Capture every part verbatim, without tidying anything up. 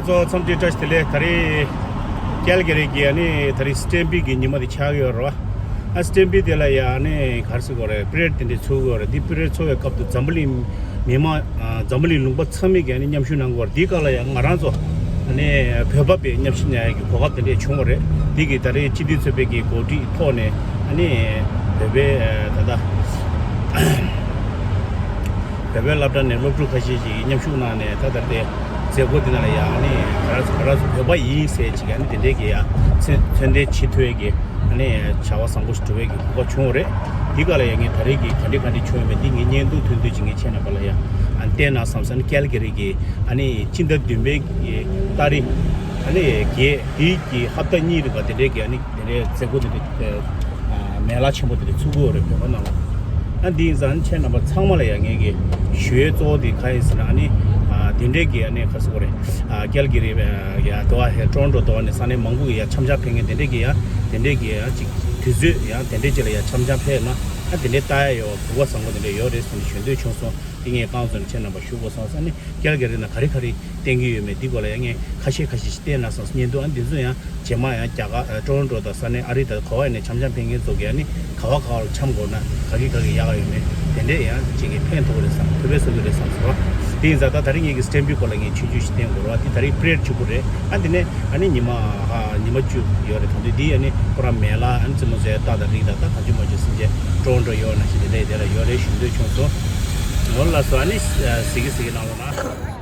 ཚོ་འཚམས་འདྲི་བཀྲ་ཤིས་བདེ་ལེགས། ད་རེས་ཀལ་ག་རི་གི་ཨ་ནི་ད་རེས་སི་ཊེམ་པིཌ་གི་ཉི་མ་དེ་ཆགས་ཡོད་རེད་བ། ཨ་སི་ཊེམ་པིཌ་དེ་ལ་ཡ་ཨ་ནི་ག་རེ་ཟེར་དགོས་རེད། པ་རེཌ་དེ་འདྲས་ཚུགས་ཡོད་རེད། འདི་པ་རེཌ་ཚོགས་པའི་སྐབས་དུ་འཛམ་བུ་གླིང་མི་མང་ཨ་འཛམ་བུ་གླིང་ལུང་པ་ཚང་མས་ཀྱི་ཨ་ནི་མཉམ་ཞུགས་གནང་དགོས་རེད། འདིའི་སྐབས་ལ་ཡ་ང་རང་ཚོ་ཨ་ནི་བོད་པ་པའི་མཉམ་ཞུགས་གནང་ཡ་གི་གོ་སྐབས་དེ་འདྲས་བྱུང་བ་རེད། འདི་གི་ད་རེས་སྤྱི་འཐུས་ཚོགས་པའི་གི་གོ་སྒྲིག་ཐོག་ནས་ཨ་ནི་བོད་པའི་ཨ་ད་ལྟ་བོད་པའི་སློབ་གྲྭ་ནས་སློབ་ཕྲུག་ཁ་ཤས་ཤིག་མཉམ་ཞུགས་གནང་ནས་ད་ལྟ་དེ་མཛད་སྒོ་འདི་ནང་ལ་ཡ་ཨ་ནི་ང་རང་ཚོ་ང་རང་ཚོ་བོད་པ་ཡིན་ཟེར་ཅིག་ཨ་ནི་དེ་འདྲའི་གི་ཡ་མཚན་མཚན་དོན་བྱེད་ཐུབ་ཡས་ཀྱི་ཨ་ནི་བྱ་བ་བཟང་པོ་ཞིག་སྒྲུབ་ཡས་ཀྱི་གོ་སྐབས་བྱུང་བ་རེད། འདི་ག་ལ་ཡ་ངས་ད་རེས་ཀྱི་ག་འདྲ་ག་འདྲ་བྱུང་ཡོད་མེད་འདི་ངས་བརྙན་ཐུང་ཐུང་ཐུང་ཅིག་ངས་ཁྱེད་རྣམ་པ་ལ་ཡ་ཨ་ནི་བསྟན་ན་བསམ་ས་ནི་ཀལ་ག་རི་གི་ཨ་ནི་སྤྱི་ཟླ་བདུན་པའི་གི་ཏ་རིག་ཨ་ནི་བརྒྱད་འདི་གི་ཧབ་ཏ་གཉིས་རིང་ག་དེ་འདྲའི་གི་ཨ་ནི་དེ་འདྲའི་མཛད་སྒོ་དེ་འདྲའི་མེ་ལ་ཆེན་པོ་དེ་འདྲའི་ཚུགས་ཀྱི་ཡོད་རེད་བོད་པ་ནང་ལ། ཨ་འདི་ཡིན་ཙང་ཁྱེད་རྣམ་པ་ཚང་མ་ལ་ཡ་ངས་གི་ཞུ་ཡས་གཙོ་བོ་དེ་ག་ཡིན་ཟེར་ན་ཨ་ནི་དེ་འདྲའི་གི་ཨ་ནི་ག་རེ་ཟེར་དགོས་རེད། ཀལ་ག་རི་ཡ་དོ་བ་ཧེ་ཊོ་རོན་ཊོ་དོ་བ་ནས་ས་གནས་མང་པོ་གི་ཡ་འཆམ་འཆམ་ཕེབས་མཁན་དེ་འདྲའི་གི་ཡ་དེ་འདྲའི་གི་ཡ་ཅིག་དུས་ཚོད་ཡ་དེ་འདྲའི་ཅིག་ལ་ཡ་འཆམ་འཆམ་ཕེབས་ན་ཨ་དེ་འདྲའི་ལྟ་ཡ་ཡོད་གོ་སྐབས་བཟང་པོ་དེ་འདྲ་ཡོད་རེད་ཟེར་ནས་ཞུ་འདོད་བྱུང་སོང་། དེ་ངས་རྐང་བཙུགས་ནས་ཁྱེད་རྣམ་པ་ཞུ་དགོས་སོང་ཟེར་ནས་ཀལ་ག་རི་ནང་ག་རེ་ག་རེ་བསྟན་གྱི་ཡོད་མེད་འདི་སྐོར་ལ་ཡང་ངས་ཁ་ཤས་ཁ་ཤས་ཤིག་བསྟན་ན་བསམ་སྙན་འདུག་ཨ་འདི་ཚོ་ཡང་རྗེས་མ་ཡང་རྒྱ་གར་ཊོ་རོན་ཊོ་དང་ས་གནས་ཨ་རི་དང་ག་བ་ཡིན་ནས་འཆམ་འཆམ་ཕེབས་མཁན་ཚོ་གིས་ནི་ག་བ་ག་བ་ལ་འཆམ་དགོས་ན་ག་གི་ག་གི་ཡག་ག་ཡོད་མེད་དེ་འདྲས་ཡང་ཅིག་གིས་ཕན་ཐོགས་རེད་བསམ་ཐུབ་པས་བཟོ་གི་རེད་བསམ་སོང་བ། དེ་ཡིན་ཙང་ད་ད་རིང་ངེད་ཀྱི་སི་ཊེམ་པིཌ་སྐོར་ལ་ངས་ཆུང་ཆུང་ཞིག་བསྟན་དགོས་རེད་བ། དེ་ད་རིང་པ་རེཌ་གཅིག་པུ་རེད། ཨ་འདི་ནས་ཨ་ནི་ཉི་མ་ཨ་ཉི་མ་བཅུ་ཡོད་རེད། ད་དུས་འདི་ཨ་ནི་ཁོ་རང་མེ་ལ་ཨ་ནི་རྩེད་མོ་རྩེ་རྟ་དང་རི་དང་ད་གང་ཅི་མ་ཅི་སེམས་ཅན་ཊོ་རོན་ཊོ་ཡོད་ན་ཞིག་དེ་འདྲས་དེ་ལ་ཡོད་རེད་ཞུ་འདོད་བྱུང་སོང་། འོ་ལགས་སོ། ཨ་ནི་གཟིགས་གི་གཟིགས་གི་གནང་རོགས་གནང་།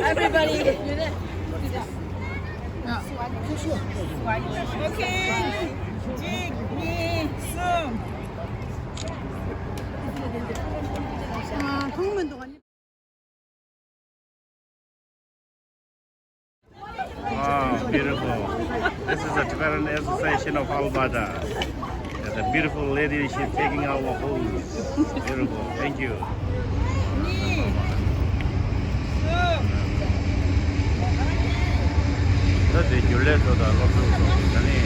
Everybody. Okay. གཅིག་གཉིས་གསུམ། Wow, beautiful. This is a Tibetan Association of Alberta. There's a beautiful lady, she's taking our hose. Beautiful. Thank you. གཉིས། གསུམ། ད་དེ་རྒྱུན་ལས་ཚོ་དང་སློབ་ཕྲུག་ཚོ་ད་ནི་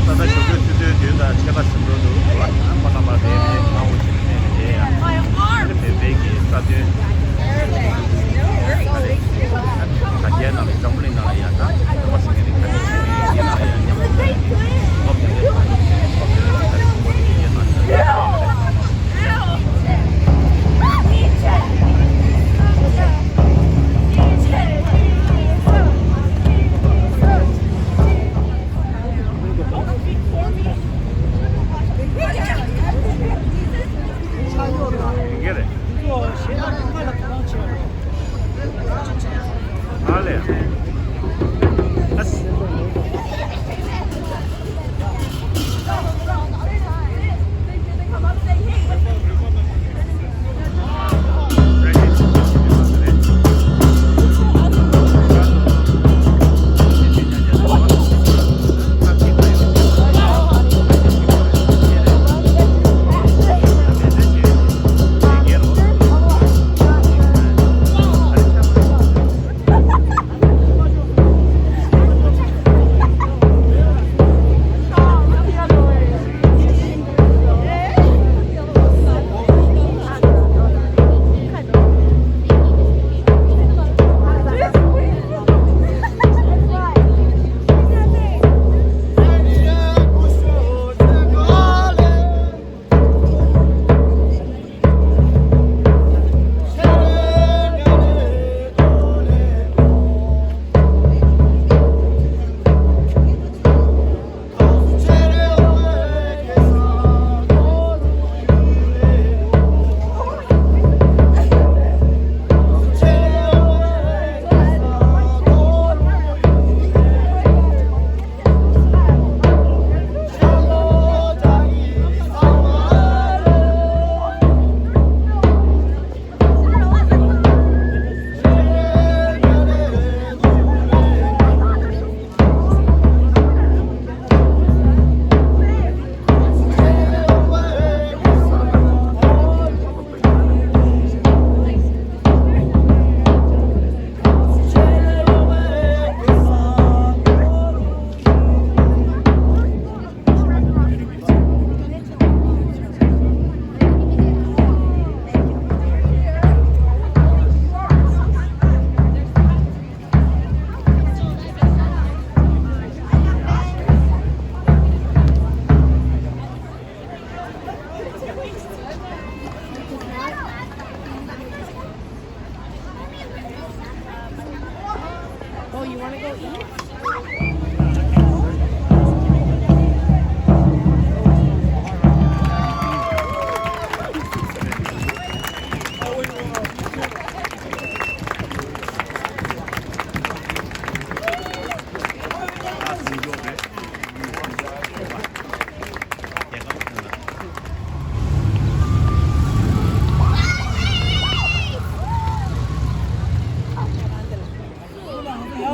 ད་ལྟ་ཞོགས་པའི་ཆུ་ཚོད་བདུན་དང་ཕྱེད་ཀ་ཟིན་འགྲོ་འདུག་ཁོ་རྣམ་པ་དེ་ནས་ཁ་འོ་ཆེ་ནས་དེ་ཡང་དེ་བོད་པའི་གི་རྩ་དོན། ད་རྒྱལ་ནང་ལ་འཛམ་བུ་གླིང་ནང་ལ་ཡང་ད་ཁ་པར་ཞིག་ནས་ཁ་ཆེ་ཆེ་ནས་རྒྱལ་ནང་ལ་ཡང་མཉམ་དུ་ཡོད་པ་དེ་འདྲའི་ཁ་ཆེ་ཆེ་ནས་རྒྱལ་ནང་ལ་ཡང་།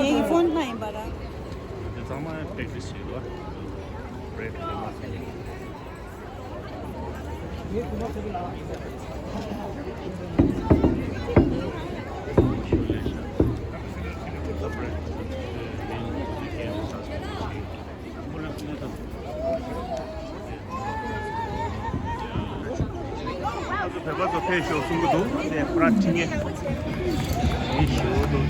ངའི་ཕོན་མ་ཡིན་པ་ར། དེ་ཚང་མ་པེག་ཊི་སི་བྱེད་དགོས། བྷི་རེཌ་དེ་མ་ཟིན། བོད་པ་ཚོ་ཕེབས་ཤོག་གསུང་གི་འདུག་དེ་ཁོ་རང་ཁྲིད་མཁན་ཞིག་འདུག་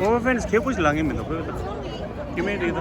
ཨོ་ཕེན་སི་ཁེ་པོ་ཞིག་ལང་གི་མི་འདུག་ཁོས་ད། ཁེ་མེད་རེད་ད།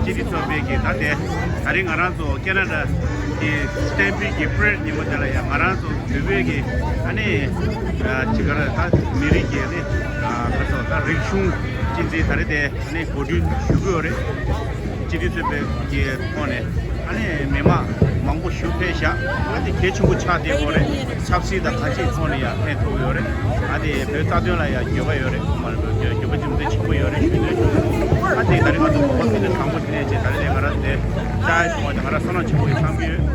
སྤྱི་འཐུས་ཚོགས་པའི་གི་ད་དེ་ད་རིང་ང་རང་ཚོ་ཁེ་ན་ཌ་གི་སྟེང་ཕུད་ཀྱི་པ་རེད་ཉིན་མོ་དེ་ལ་ཡང་ང་རང་ཚོ་བོད་པའི་གི་ཨ་ནི་ཅི་ག་ར་ད་མི་རིགས་ཀྱི་ཨ་ནི་ཁ་ཚོ་ད་རིག་གཞུང་སྤྱི་འཛིན་ད་རེ་དེ་ཨ་ནི་གོ་སྒྲིག་ཞུ་གི་ཡོད་རེད། སྤྱི་འཐུས་ཚོགས་པའི་གི་ཐོག་ནས་ཨ་ནི་མི་མང་མང་པོ་ཞུ་ཕེབས་ཤག་ཨ་ནི་གལ་ཆེན་པོ་ཆགས་བསྡད་ཡོད་རེད། ཆབ་སྲིད་དང་གང་ཅིའི་ཐོག་ནས་ཡང་ཕན་ཐོགས་ཡོད་རེད། ཨ་ནི་བོད་རྩ་དོན་ལ་ཡང་འགྱོད་པ་ཡོད་རེད། ཁོ་མ་རེད་འགྱོད་པ་རྒྱུ་མཚན་ཆེན་པོ་ཡོད་རེད་ཞུ་འདོད་བྱུང་། ཨ་ནི་ད་རེས་ང་ཚོ་གོ་སྐབས་འདི་འདྲ་བཟང་པོ་ཞིག་ལེན་བྱས་ད་རེས་ང་རང་འདི་བཅར་བྱུང་བ་དེ་ང་རང་བསོད་ནམས་ཆེན་པོ་ཞིག་བསམ་གྱི་ཡོད།